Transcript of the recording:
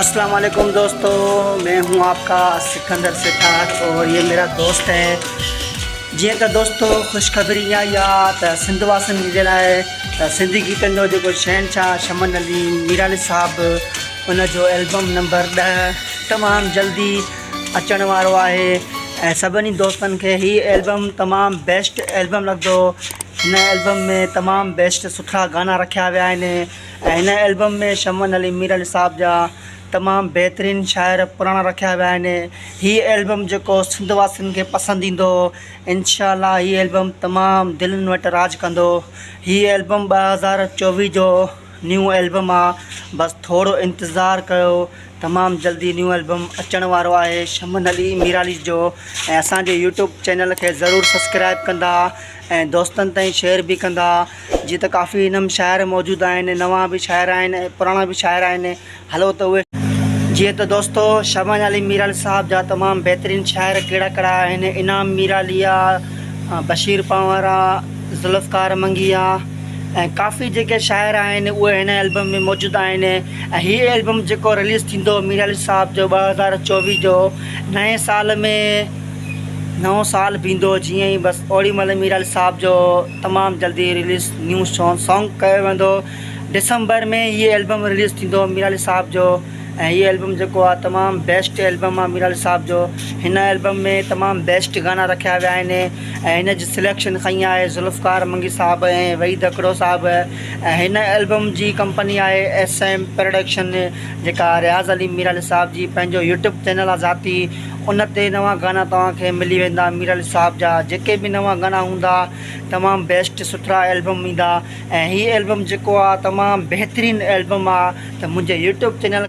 اسلام عليڪم دوستو مين هون آپ ڪا سڪندر سيٺار اور يي ميرا دوست هي جيئن ته دوستو خوشخبري اها ئي آ ته سنڌ واسين جي لاء ته سنڌي گيتن جو جيڪو شهنشاهه شمن علي ميرالي صاحب ان جو البم نمبر ڏهه تمام جلدي اچڻ وارو آهي ۽ سڀني دوستن کي هي البم تمام بيسٽ البم لڳندو هن البم ۾ تمام بيسٽ سٺا گانا رکيا ويا آهن ۽ هن البم ۾ شمن علي مير علي صاحب جا تمام بهترين شاعر پراڻا رکيا ويا آهن هي البم جيڪو سنڌ واسين کي پسند ايندو انشاء الله هي البم تمام دلين وٽ راڄ ڪندو هي البم 2024 جو نيو البم آ بس ٿورو انتظار ڪيو تمام جلدي نيو البم اچڻ وارو آهي شمن علي ميرالي جو ۽ اسان جي يوٽيوب چينل کي ضرور سبسڪرائب ڪندا ۽ دوستن تائين شيئر به ڪندا جيئن ته ڪافي هن ۾ شاعر موجود آهن نوان به شاعر آهن ۽ پراڻا به شاعر آهن هلو ته اهي جيئن ته دوستو شمن علي ميرالي صاحب جا تمام بهترين شاعر ڪهڙا ڪهڙا آهن انعام ميرالي آ بشير پنهور آ ذوالفقار منگي آ ۽ ڪافي جيڪي شاعر آهن اهي هن البم ۾ موجود آهن ۽ هي البم جيڪو رليز ٿيندو مير علي صاحب جو 2024 جو نئين سال ۾ نئون سال به ايندو جيئن ئي بس اوڙي مهل مير علي صاحب جو تمام جلدي رليز نيو سانگ ڪيو ويندو ڊسمبر ۾ هي البم رليز ٿيندو مير علي صاحب جو ۽ هي البم جيڪو آ تمام بيسٽ البم آ مير علي صاحب جو هن البم ۾ تمام بيسٽ گانا رکيا ويا آهن ۽ هن جي سليڪشن کنئي آهي ذوالفقار منگي صاحب ۽ وحيد هڪڙو صاحب ۽ هن البم جي ڪمپني آهي ايس ايم پروڊڪشن جيڪا رياض علي مير علي صاحب جي پنهنجو يوٽيوب چينل آ ذاتي ان تي نوان گانا توهان کي ملي ويندا مير علي صاحب جا جيڪي به نوان گانا هوندا تمام بيسٽ سٺا البم ايندا ۽ هي البم جيڪو آ تمام بهترين البم آ ته منهنجي يوٽيوب چينل.